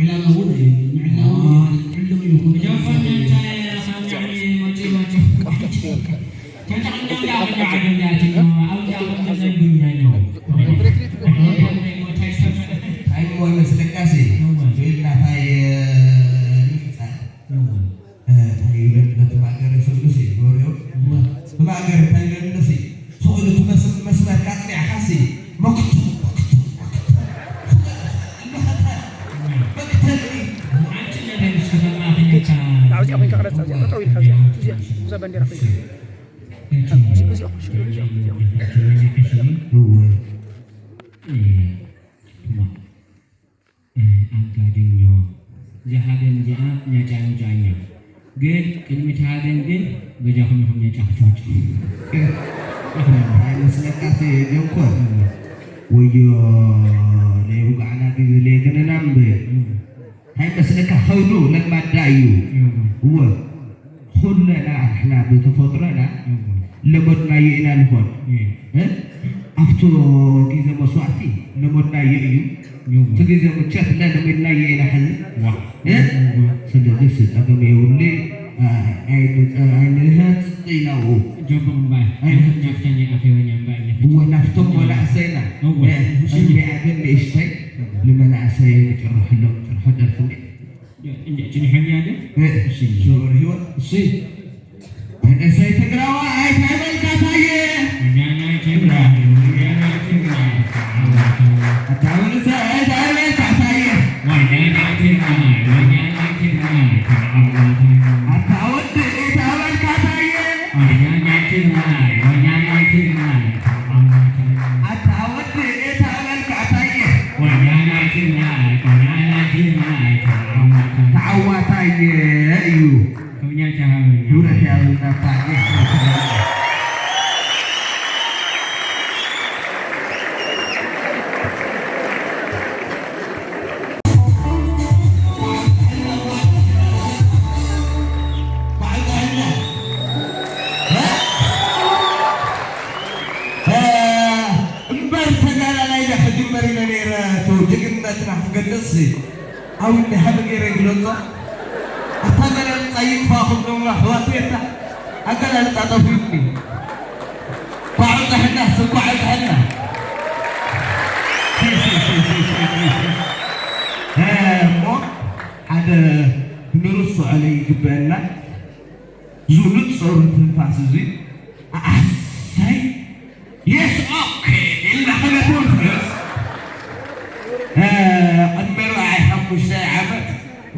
ሌላ እውን ምዕላው ሕልም ይኹን። ጃፓን ቻይና ሳምያኒ ወጪ ወጪ። ተጫውኛ ጋር ነው አገኛችን። አውያ ወንጀል ነግሩኛል ነው። ታይም ወይም ስለቃሴ እዋ። ወይም ናታይ ይምጻ። እዋ። እ፣ እንታይ ይብለኒ በቲ ማእገር ይስእሉ ሲ፣ ወሬው። እዋ። ብማእገር እንታይ ይብለኒ ሲ፣ ስእሉ እቲ መስ-፣ መስመር ካጥሊዕኻ ሲ፣ መክቱ፣ መክቱ፣ መክቱ። መክተኒ። ኣብዚኣ ኮይንካ ቅረጽ፣ ኣብዚኣ ጠጠው ኢልካ፣ ኣብዚኣ፣ እዚኣ፣ እዛ ባንዴራ ኮይንካ። እዚኣ፣ እዚኣ፣ እዚኣ፣ እዚኣ። እዋ። ኣጋድኞ፣ እዛ ሃገር እዚኣ ነጻ ኣውጻኛ። ግን ቅድሚ እቲ ሃገር ግን በጃኹም ኢኹም ነጻ ክትወጹ። ኣይመስለካስ ጀንኮ? ወዮ፣ ናይ ውግዓና ግዜ ለየግንና እምበር። እንታይ መስለካ? ከብዱ ለማዳ እዩ። እወ። ኩለና ንሕና ብተፈጥሮና እወ። ለመድናዮ ኢና ንኾን። እየ። እ? ኣብቲ ግዜ መስዋዕቲ ለመድናዮ እዩ። እወ። እቲ ግዜ ምቸት ለመድናዮ ኢና ሕዚ። ዋ። እ? እወ። ስለዚ ስ-፣ ጸገም የብሉ። አ-፣ ኣይንጸ-፣ ኣይንህጽጽ ኢና ኣብኡ። ጀምር እምበኣር። ኣይ። ናፍተኛ ኣኼበኛ እምበኣር ንፍትሒ። እወ፣ ናፍቶም መናእሰይና። እወ። እ፣ እሺ። እንዲኣ ግን ንእሽተይ ንመናእሰይ ንጭርሕሎም፣ ጭርሖ ደርፊ እንዴ? እንዴ፣ ጭርሖኛ ግን? እ፣ እሺ። ሽወር ህይወት። እሺ። መንእሰይ ትግራዋይ ኣይታይ በልካ ታየ? ወያናይ ትግራይ፣ ወያናይ ትግራይ፣ ተዓወተ። ኣታ መንእሰይ ኣይታይ በልካ ታየ? ወያናይ ትግራይ፣ ወያናይ ትግራይ፣ ተዓወተ። ኣታ ወዲ ኣይታይ በልካ ታየ? ወያናይ ትግራይ፣ ወያናይ ትግራይ፣ ተዓወተ። ኣታ ወዲ ኣይታይ በልካ ታየ? ወያናይ ትግራይ፣ ወያናይ ትግራይ፣ ተዓወተ። ተዓዋታይ እዩ። ክብረት ያብልና። እምበር ተጋዳላይ ኢለ ክጅምር ኢለ ነይረ፣ እቱ ጅግንነትና ክገልጽ ኣብ እንዲ ሃበ ገይረ ይግለጾ። ኣታ ኣገላልጻ ይጥፋ ክብሎም ኣሕዋት ቤታ ኣገላልጻ ጠፊኡኒ። ኳዕ ጥሕና፣ ስኳዕ ጥሕና። እ፣ እሞ ሓደ ክንርስዖ ለይግበአና። ዝብሉጽ ጸውሪ ትንፋስ እዚ ኣሰይ የስ ኦኬ ኢልና ከነትንፍስ፣ እ፣ ቅድሚ ኣርብዓይ ሓሙሽተ ዓመት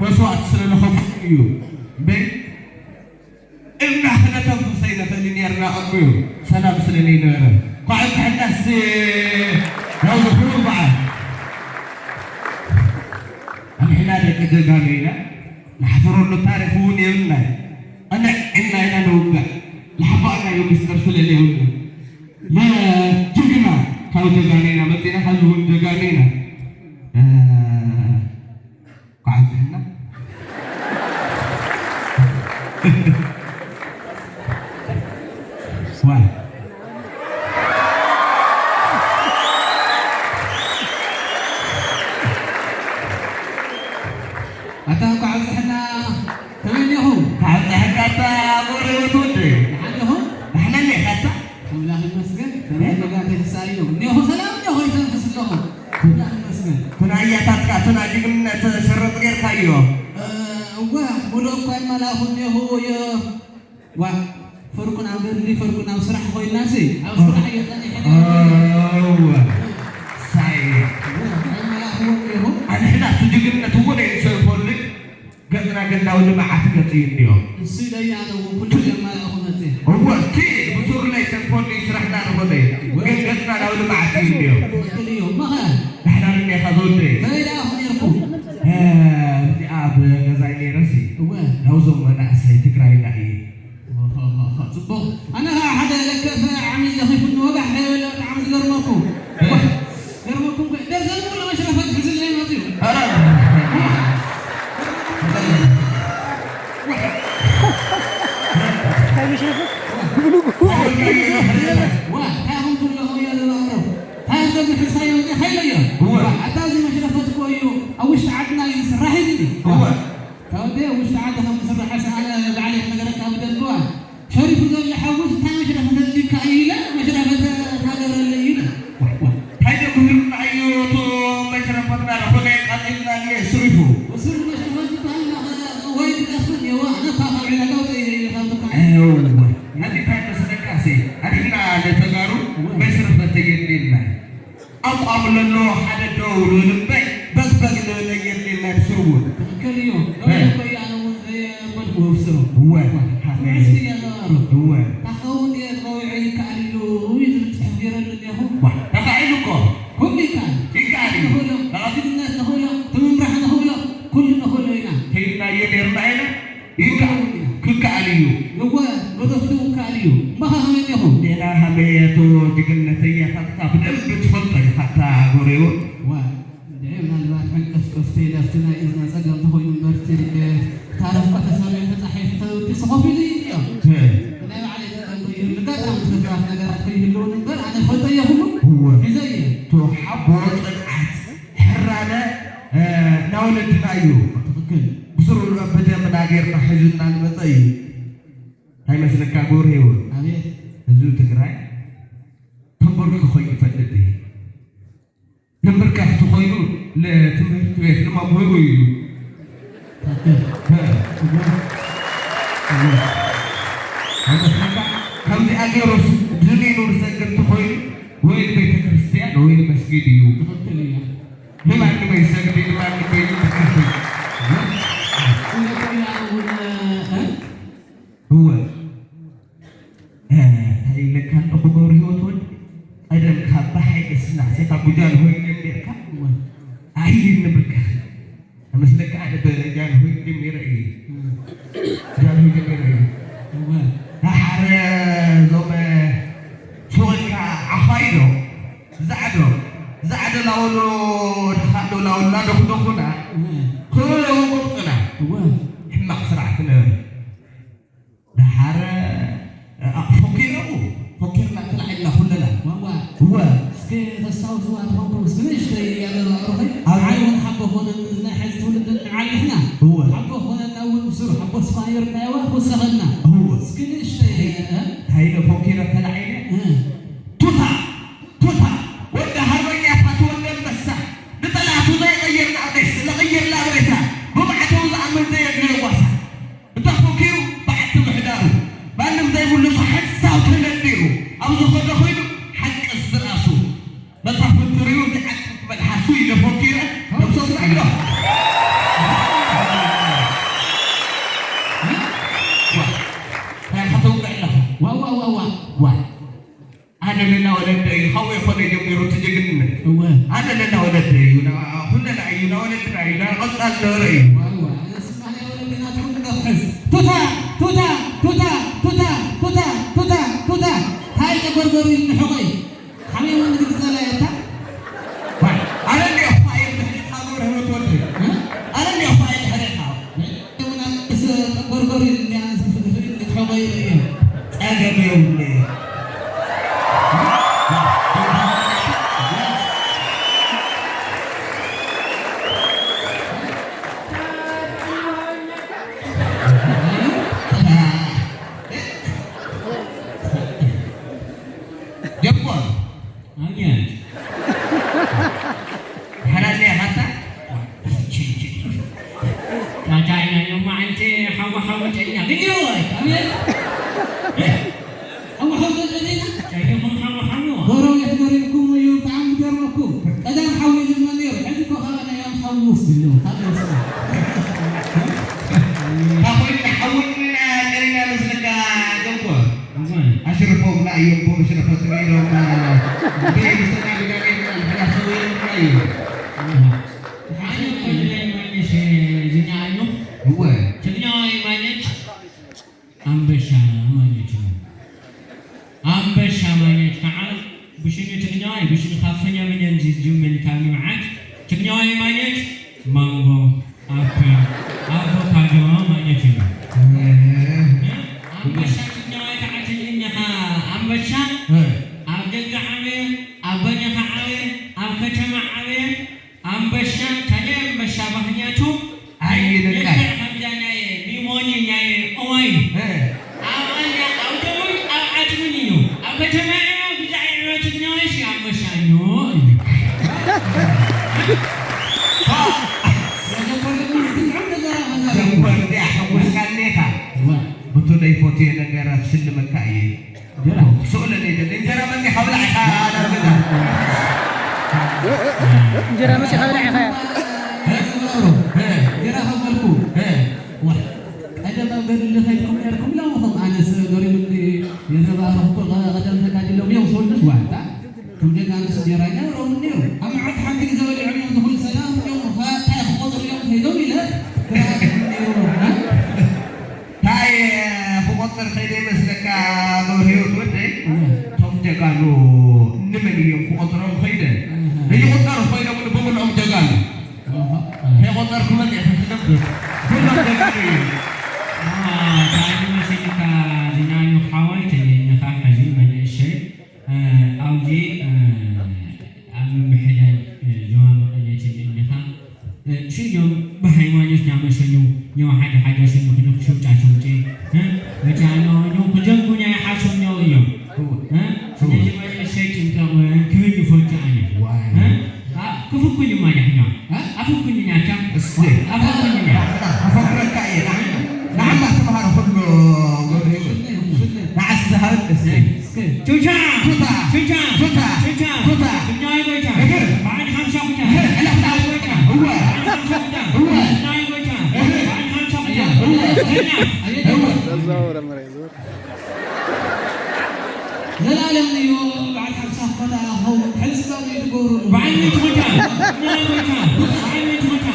መስዋእቲ ስለ ዝኸፍሉ እዩ። እምበይ ኢልና ከነተንፍስ ኣይንኽእልን ነርና። ቅድሚኡ ሰላም ስለ ዘይነበረ። ኳዕ ዝሕዳስ ናብዚ ክቡር በዓል። ኣንሕና ደቂ ጀጋኑ ኢና። ንሓፍረሉ ታሪኽ እውን የብልናን። ቅንዕ ኢልና ኢና ንውጋእ። ዝሓባእናዮ ሚስጥር ስለ ዘይብልና። ንጅግና ካብ ጀጋኑ ኢና መፂና፣ ሕዚ እውን ጀጋኑ ኢና። እ፣ ኳዕ ኣብዝሐልና። ዋይ። ኣታ እንኳዕ ኣብዝሐና። ከመይ እኒኹም? ካብ ጸሕጋታ ጎረቤት ወደይ። ደሓን ዲኹም? ደሕና እኒኻታ? ኣምላኽ ይመስገን። ከመይ ጌጋ ተይትሳእዩ? እኒኹ ሰላም እኒኹ ይተንፍስ ኣለኹ። ኣምላኽ ይመስገን። ቱን ኣያታትካ፣ ቱን ኣጅግነት ሸረጥ ጌርካዮ። እ፣ እወ፣ ሙሉእ እኳ ይመላእኹ እኒኹ የ-፣ ዋ፣ ፍርቁን ኣብ ገድሊ፣ ፍርቁን ኣብ ስራሕ ኮይንናሲ፣ ኣብ ስራሕ እየ ጸኒሐ። እወ፣ ሳይ። እወ፣ ኣይመላእኽዎ እኒኹ። ኣንሕና እቲ ጅግነት እውን ኣይንሰንፈሉን። ገጽና ግን ናብኡ ልምዓት ገጽ እዩ እንድዮ። እሱ ደይ ኣነ እውን ኩሉ የማላእኹ መጽእ። እወ፣ እቲ ብሱር ላይ ሰንፎኒ ስራሕና ንኾነ። ግን ገጽና ናብ ልምዓት እዩ እንድዮ። ትኽክል እዩ። እሞ ኸ? ንሕና ንኔኻ ዝወደይ። በይ ደኣ ኹን ኢልኩም። እ፣ እዚኣ ኣብ ገዛይ ነይረሲ። እወ። ናብዞም መናእሰይ ትግራይና እየ። ጽቡቕ። ኣነ ኸዓ ሓደ ለከፈ ዓሚል ለኺፉኒ ወጋሕ ከይበለ ብጣዕሚ ዝገርመኩም። እ። ገርመኩም ከ-፣ ደርዘን ሙሉ መሽረፈት ሒዙለይ መጺኡ። ኧረ። እንታይ መሽረፈት? ብሉጉ። ዋ፣ እንታይ ኢኹም ትብሉ? ዋ፣ እንታይ ኢኹም ትብሉ? ምሕሳይ ወዲ ሓይለዮ። እወ። ኣታ እዚ መሽረፈት እኮ እዩ፣ ኣብ ውሽጢ ዓድና እዩ ዝስራሕ ኢሉኒ። እወ። ካብ ወዲ ኣብ ውሽጢ ዓዲ ከም ዝስራሕ ኣነ ባዕለይ ክነግረካ ብደንብዋ። ሸሪፉ ዘሎ ሓውስ እንታይ መሽረፈት ኣልካ እዩ ኢለ፣ መሽረፈት ታገረለይ ኢለ። ዋ፣ ዋ። እንታይ ደጉሂሩና እዩ እቱ መሽረፈትና ዝኾነ ቀጺልና እኒአ ስሪፉ። እሱ መሽረፈት ዝበሃል ወይ ትጠፍእ እየዋ፣ ኣነ እኳ ካብ ዕዳጋ ውፅእ ኢለ ኢለ ካብ ድኳን። እወ። ሕጂ እንታይ መስለካሲ፣ ኣድሕና ለተጋሩ እወ። መሽረፈት የድልየና። ኣቋም ለሎ ሓደ ደው ልብል እምበይ፣ በግበግ ልብል የድልየና ድስርቡ። ትኽክል እዩ። እ። ደው እኮ እዩ፣ ኣነ እውን ዘየበልኩ ብስሩ። እወ። ትምህርቲ እያ ዘባሩ። እወ። ታኸውን እየ ዝቐዊዐ ይከኣል እዩ ዝብል ጽሑፍ ገይረሉ እኒአኹ። ዋ፣ ተኻኢሉ እኮ። ኩሉ ይከኣል። ይከኣል እዩ። ንኽእሎ፣ ና- ጅግነት ንኽእሎ፣ ትምምራሕ ንኽእሎ፣ ኩሉ ንኽእሎ ኢና። ከይድናዮ ነይርና ኢና። ይከኣል፣ ክከኣል እዩ። እወ፣ ገደፍቱ ክከኣል እዩ። እምበኻ ከመይ እኒኹም? ሌላ ሃመየቶ ጅግነተኛታትካ ብደንቢ ትፈልጦ ኢኻ፣ እታ ጎሬዎ። እወ፣ እንድዒ ምናልባት ሕንቅስቅስቲ ኢለ ኣብቲ ናይ እዝና ጸገም ተኾይኑ እምበር፣ እቲ ታሪኽ እኮ ተሰሪዑ ተጻሒፉ ተበጊሱ ኮፍ ኢሉ እዩ እኒኦ። እ። ናይ ባዕለይ ጸገም ከይህሉ፣ ኣጋጣሚ ዝተፈራት ነገራት ከይህልውን እምበር፣ ኣነ እፈልጦ እየ ኩሉ እወ። ሒዘ እየ። እቶ ሓቦ ጽንዓት ሕራነ፣ እ፣ ናወለድና እዩ። ትኽክል። ብስሩ ብደምና ጌርና ሒዙና ዝመጸ እዩ። እንታይ መስለካ ገብረ ህይወት? ኣቤት። ህዝቢ ትግራይ ተንበርኪኹ ይፈልጥ እዩ። ንምብርካኽ ተኾይኑ ለትምህርቲ ቤት ንመምህሩ እዩ። ትኽክል። እ። እወ። እወ። እንታይ መስለካ? ከምዚኣ ገይሩስ ድኒኑ ዝሰግድ ተኾይኑ ወይ ንቤተ ክርስቲያን ወይ ንመስጊድ እዩ። ትኽክል እያ። ንማንም ኣይሰግድን፣ ንማንም ኣይምብርከኽን። እወ። እወ። እንታይ ኢለካ ኣለኹ ገብረ ህይወት ወድ? ቀደም ካብ ብሓይሊ ስላሴ ካብ ብጃንሆይ ጀሚርካ እወ። ኣይንብርከኽን። ኣመስለካ ኣነ ብጃንሆይ ጀሚረ እየ። እም። ጃንሆይ ጀሚረ እየ። እወ። ደሓር እዞም ሱቕልካ ዓዃይ ዶ? ዛዕዶ፣ ዛዕዶ ላወሎ ደኻዶ ላወላ ደኹደኹና እወ። ክብሎ ወቁርጥና። እወ። ሕማቕ ስራሕ ትነብር። ደሓር፣ እ፣ ፎኪሮም፣ ፎኪርና ተላዒልና ኩልና። ዋዋ። እወ። እስኪ ተስታውስዋ ትኾንኩም፣ እስኪ ንእሽተይ ያለ ኣዕሩኸይ። ኣብ ንዓይ እውን ሓቦ ኾነን፣ ንናይ ሕዚ ትውልዲ ንዓይ ንሕና። እወ። ሓቦ ኾነና እውን ብስሩ፣ ሓቦ ስፋ ነይርና የዋ፣ ወሰኸና። እወ። እስኪ ንእሽተይ፣ እ? እንታይ ኢለ ፎኪረ ተላዒለ? እ። ቱታ፣ ቱታ፣ ወዲ ሃርበኛ፣ ፋቱ ወዲ ኣንበሳ፣ ንጠላቱ ዘይቐየርና ሬስ፣ ንቐይርና ሬሳ፣ ብማዕተቡ ዝኣምን ዘየድልዮ ጓሳ። እንተ ፈኪሩ በዓቲ ምሕዳሩ፣ ማንም ዘይብሉ ሓንሳብ ተነዲሩ፣ ኣብ ዝኸዶ ኾይኑ ሓቂ ዝትርኣሱ። መሳፍንቲ ሪኡ ዘይዓቅብ መልሓሱ ኢለ ፈኪረ፣ ደምሰሱና ኢሎ። ዋ፣ እንታይ ከተውቅዕ ኣለኻ? ዋ፣ ዋ፣ ዋ፣ ዋ። ዋ። ኣነ ለና ወለደ እዩ፣ ካብኡ የኾነ ጀሚሩ እቲ ጅግንነት። እወ። ኣነ ለና ወለደ እዩ፣ ና-፣ ኩለና እዩ፣ ና ወለድና እዩ፣ ና ቀጻል ነበረ እዩ። ዋይ፣ ዋይ፣ ኣነ ስማ ናይ ወለድና ትኹን ክነፍሕስ። ቱታ፣ ቱታ፣ ቱታ፣ ቱታ፣ ቱታ፣ ቱታ፣ ቱታ። ታይ ጨጎርጎር እዩ ንሕቆይ። ሓሜማ ንግዲ ጸላኢ ኣታ። ዋይ፣ ኣነ እንዲዮ ፋይል ድሕሪኻ ገብረ ህይወት ወልደ። እ? ኣነ እንዲዮ ፋይል ድሕሪኻ። ጸገም የብሉን። ጀምር። ኣሜን። ሓላል እያ ካታ። ታታ ኢና ዮማ ኣንቲ ሓዋ ሓዋ ጨኛ። ግን ይወይ። ኣሜን። ሓዋ ሓዋ ጨኛ። ጨኛ ሓዋ ሓዋ። ጎረቤት ገሪብኩም እዩ፣ ብጣዕሚ ገርመኩም። ቀዳም ሓዊ ዝመን ነይሩ። ሕዚ እኮ ካባና እዮም ሓዊ ወስድሉ። ካብ ወስዱ። ካብ ኮይና ሓውና ቀሪና መስለካ ጀምር። እዋን። ኣሽርፎምና እዮም ብመሽረፈት ነይሮም። ብሰና ብዳጌና ሕዳሰቡ እዮም። ኣነ እኮ ትግራይ ማግኘት ዝኛ ኣሉ። እወ። ትግራይ ማግኘት ኣንበሻ ማግኘት እዩ። ኣንበሻ ማግኘት ከዓ ብሽኑ ትግኛዋይ፣ ብሽኑ ካብ ፈኛ ምንያን ዝጅምን ካብ ንብዓት ትግኛዋይ ማግኘት ማንጎ፣ ኣፕል፣ ኣቮካዶ ማግኘት እዩ። እ? ኣንበሻ ትግኛዋይ ከዓ ትግኛኻ ኣንበሻ እ። ኣብ ደገ ዓበየ፣ ኣብ በረኻ ዓበየ፣ ዘይፈትዮ ነገር ክሽልመካ እየ። ክስእለኒ ይደሊ። እንጀራ መፂኻ ብላዕ ኢኻ ናብ ገዛ። እንጀራ መፂኻ ብላዕ ኢኻ። እ? እ? እንጀራ ከበልኩ። እ? ዋ፣ ቀደም ኣብ ገድሊ ከይድኩም ነርኩም ኢሎምኹም። ኣነስ ገሪሙኒ፣ የዘባረኹ እኮ ቀደም ተጋድሎም እዮም ዝወዱስ ዋታ። ከም ጀጋኑ ስዴራኛ ሮም ነይሩ። ኣብ መዓልቲ ሓንቲ ግዜ በሊዖም እዮም ዝኹሉ ሰላም እዮም። ኸ እንታይ ክቆፅሩ እዮም ከይዶም ኢለ ክረኣኹም ነይሩ። እ? እንታይ ክቆፅር ከይደ ይመስለካ? ገብረ ህይወት ወደይ፣ እወ። እቶም ጀጋኑ ንመን እዮም ክቆፅሮም ከይደ? እህ። ንይቆፀሩ ኮይኖም ንብምልኦም ጀጋኑ። እህ። ከይቆፀርኩ መፅእ ክትነብር። ኩሎም ጀጋኑ እዮም። ኣታ መሲልካ ዝናዩ ሓወይ ተገኘኻ ሕዚ መንእሰይ፣ እ፣ ኣብዚ፣ እ፣ ኣብ ምምሕዳር፣ እ፣ ዞባ መቐለ ተገኘኻ፣ እ፣ ሽም እዮም ብሃይማኖት ናመሰሉ፣ ኛው ሓደ ሓደ ሽም ምኽንያት ሸውጫ ሸውጪ፣ እ፣ መቻኖ፣ ኛው ክጀንጉ ናይ ሓሶም ኛው እዮም። እወ። እ፣ ስለዚህ ማለት ሸይጥ እንጠቕ ክብል ይፈቱ ኣነ። ዋይ። እ፣ ኣ፣ ክፍኩኝ ማለት ነው። እ? ኣፍኩኝ ናቻ። እስኪ። ኣፍኩኝ ና። ኣፈኩረካ እየ። ንዓማ ተምሃር ኩሉ ገብርኤል። ንዓስ ዝሃብ እስኪ። ቹቻ! ቹታ! ቹቻ! ቹታ! ቹቻ! ቹታ! እኛ ይጎቻ! እግር! በዓል ሓምሳ ኩቻ! እግር! ዕለፍና! እኛ ይጎቻ! እወ! በዓል ሓምሳ ኩቻ! እወ! እኛ ይጎቻ! እግር! በዓል ሓምሳ ኩቻ! እወ! ዘኛ! እወ! ተዛወረ መሬት ዞር። ዘላለም እዩ በዓል ሓምሳ ኩቻ ኸውን። ሕዚ ስጋብ እዩ ትገብሩ። በዓል ሚእቲ ኩቻ! እኛ ይጎቻ! በዓል ሚእቲ ኩቻ!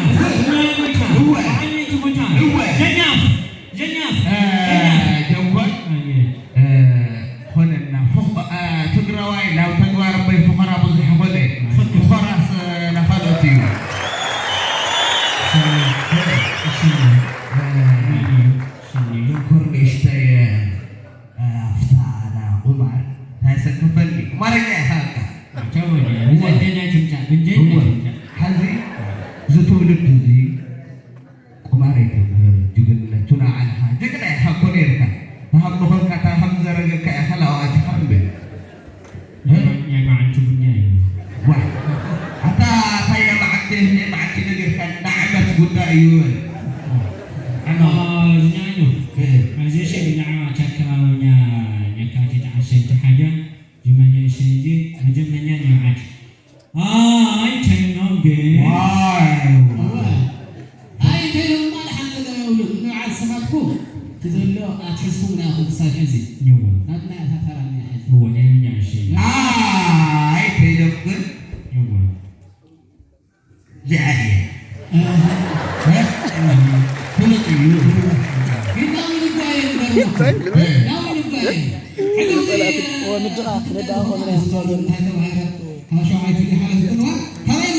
እኛ ይጎቻ! እወ! በዓል ሚእቲ ኩቻ! እወ! ዘኛ! ጀኛስ፣ እ፣ ጀኛስ። ጀንኮር፣ ኣየ። እ፣ ኾነና። ፉኽ-፣ እ፣ ትግራዋይ ናብ ተግባር እምበይ ፉኸራ ብዙሕ ይኾነ። ፉኸራስ፣ እ፣ ናኻልኦት እዩ። ሽኒ፣ እ፣ ሽኒ፣ እ፣ ሽኒ። ጀንኮር ንእሽተይ፣ እ፣ ኣፍታ ና ቁማር ታይሰከፈኒ። ቁማረኛ ኢኻ በቃ። ኣቻ ወዲያ፣ እወ። ብዘደና ጭምጫ፣ ብንጀና እወ። ጭምጫ። ሐዚ፣ እዚ ትውልዲ እዚ ቁማር ኣይትምህር፣ ጅግንነቱን ኣዕልኻ። ጅግና ኢኻ እኮ ነይርካ። ተሃብ ምኾንካ፣ እታ ከም ዝዘረገካ ኢኻ ላዋት ኢኻ እምበር። ናይ መዓልቲ ጉዳይ እዩ። ዋ። ኣታ እንታይ ናይ መዓልቲ፣ ናይ መዓልቲ ነጊርካ፣ ናይ ዓመት ጉዳይ እዩ። ኣኖ። ኣዝኛኙ። እ። ኣዚ ሸ ብዛዕባ ኣካባቢና የካቲት ዓሰርተ ሓደ ዝመንእሰይ እዚ መጀመርያ ንብዓት። ኣይ፣ ቻይናም ግን። ዋይ። እወ። ኣይ፣ እንታይ ኢሎም እማ ደሓን ነገር የብሉን። ንብዓት ንስኻትኩም እቲ ዘሎ ኣትሒዝኩም ኢና ኢኹም ክሳብ ሕዚ። እወ። ናትና እያ እታ ተራ እኒኣ ሕዚ። እወ፣ ናይ ምኛ እሺ። ኣይ፣ እንታይ ኢሎም ግን። እወ። እዚኣ እያ። እህ። እ? ፍሉጥ እዩ። ግን ናበይ ንጓየ ንገርዎ። እንታይ? እ። ናበይ ንጓየ። ሕዚ እዚ ጸላእቲ ወንድኻ ነዳኻ እንታይ ተባሂለ? ካብ ሸውዓይ ክፍሊ ሓለፍ ጽንዋ። ካበይ